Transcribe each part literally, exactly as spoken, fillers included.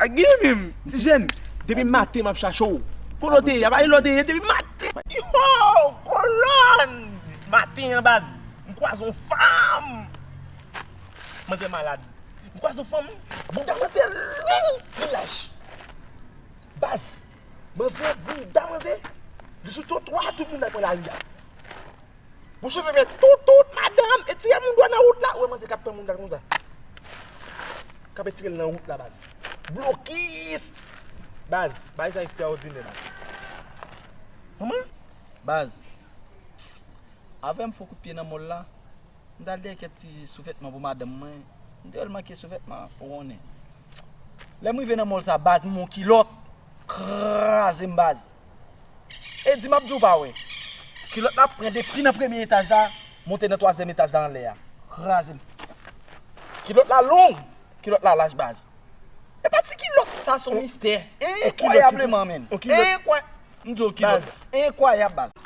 Gen menm, ti jèn, depi maten m ap chache w. Kote w te ye? Apa e lè w te ye depi maten? Yo, kolòn! Maten an, baz, m kwaze yon fanm. Manzè malad. M kwaze yon fanm, bouda manzè long, li laj. Baz, manzè, bouda manzè, li sou twotwa, tout moun ap pran lari a. Bouch fèmen, tout, tout, madanm, etire moun dwa nan wout la. Ou wè manzè k ap pran moun dwa konsa. K ap etire l nan wout la, baz. Blokis! Baz, bagay sa ekstraòdinè, baz. Manman? Baz, avè m fè kout pye nan mòl la, m t al dèyè kèk ti souvètman pou madanm mwen. M te wè l manke souvètman, ou konnen. Lè m rive nan mòl sa, baz, m wè yon kilòt kraze m, baz. E di m ap di w pa wè. Kilòt la pran depi nan premye etaj la, monte nan twazyèm etaj la anlè a. Kraze m. Kilòt la long, kilòt la laj, baz. E pa ti kilòt, sa se yon mistè. Enkwayableman, menn. Enkway-, m di w kilòt. Baz. Enkwayab, baz.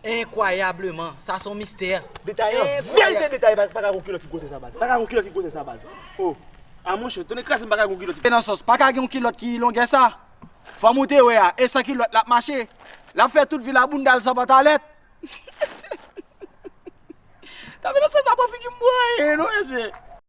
Enkwayableman, sa se yon mistè. Detay an, vèl de detay, pa, pa ka gon kilòt ki gwosè sa, baz. Pa ka gon kilòt ki gwosè sa, baz. Oh. A monchè, tonnè kraze m, pa ka gon kilòt ki... E nan sòs, pa ka gen yon kilòt ki longè sa. Fanm ou te wè a, e san kilòt l ap mache. L ap fè tout vi l a bounda l san pantalèt. Tanpri, nan sòs, pa pran figi m pou anyen, non, mesye.